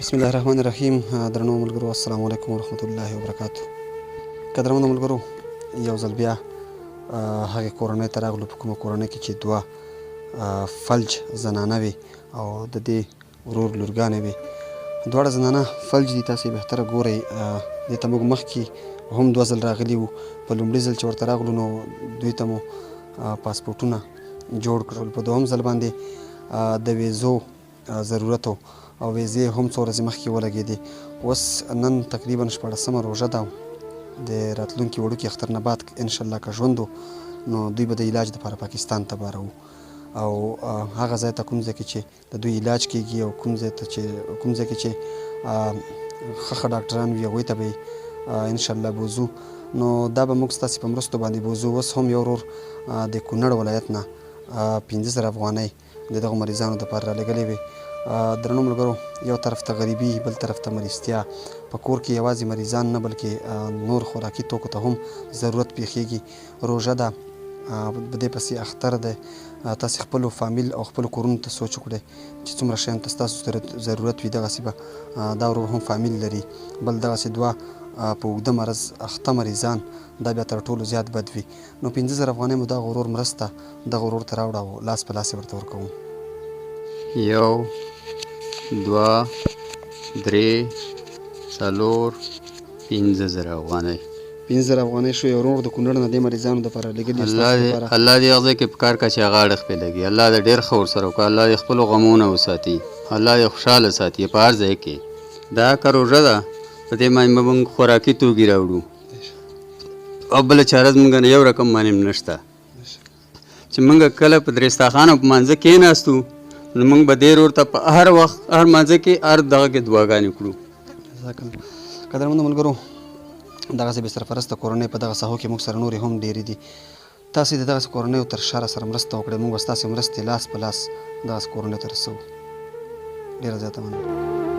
بسم الله الرحمن الرحیم. درنو ملګرو، السلام علیکم ورحمت الله وبرکاتو. قدرمنو ملګرو، یو ځل بیا هغې کورنۍ ته راغلو په کومه کورنۍ کې چې دوه فلج زنانه وي او د دې ورور لورګانې وي. دواړه زنانه فلج دي، تاسې بهتره ګورئ. دې ته موږ مخکې هم دوه ځل راغلي وو. په لومړي ځل چې ورته راغلو نو دوی ته مو پاسپورټونه جوړ کړل. په دوهم ځل باندې د ویزو ضرورت و او ویزې هم څو ورځې مخکې ولګېدې. اوس نن تقریبا 16مه روژه ده، د راتلونکي وړوکي اختر نه بعد انشاءالله که ژوند و نو دوی به د علاج دپاره پاکستان ته بارو او هغه ځای ته کوم ځای کې چې د دوی علاج کېږي او کوم ځای ته چې کوم ځای کې چې ښه ښه ډاکټران وي هغوی ته به یې انشاءالله بوځو. نو دا به موږ ستاسې په مرستو باندې بوځو. اوس هم یو ورور د کونړ ولایت نه 5000 افغانۍ د دغو مریضانو دپاره رالېږلې وې. درنو ملګرو، یو طرف ته غریبي، بل طرف ته مریضتیا. په کور کې یوازې مریضان نه بلکې نور خوراکي توکو ته هم ضرورت پیښیږي. روژه ده، په دې پسې اختر دی. تاسې خپلو فامیل او خپلو کورونو ته سوچ وکړئ چې څومره شیانو ته ستاسو ضرورت وي. دغسې به دا ورور هم فامیل لري، بل دغسې دوه په اوږده مرض اخته مریضان، دا بیا تر ټولو زیات بد وي. نو 5000 افغانۍ مو دغه ورور مرسته دغه ورور ته راوړه او لاس په لاس یې ورته ورکوو. 1، 2، 3، 4، 5000 افغانۍ. 5000 افغانۍ شو. یو ورور د کونړ نه دې مریضانو دپاره لېږلي ستاسو دپاره. الله دې هغه ځای کې په کار کړه چې هغه اړخ پرې لګي. الله دې ډېر ښه ورسره وکړه. الله دې خپلو غمونه وساتي. الله دې خوشحاله ساتي په هر ځای کې. دا که روژه ده په دې باندې به موږ خوراکي توکي راوړو او بله چاره زموږ نه یو رقم باندې هم نشته. چې موږ کله په درستاخان او په مانځه کېناستو نو موږ به دې ورور ته په هر وخت هر مانځه کې هر دغه کې دعاګانې کړو. قدرمنو ملګرو، دغسې بې سرپرسته کورنۍ په دغه ساحو کې موږ سره نورې هم ډېرې دي. تاسې د دغسې کورنیو تر شا سره مرسته وکړئ، موږ به ستاسې مرستې لاس په لاس دغسې کورنیو ته رسوو. ډېره زیاته مننه.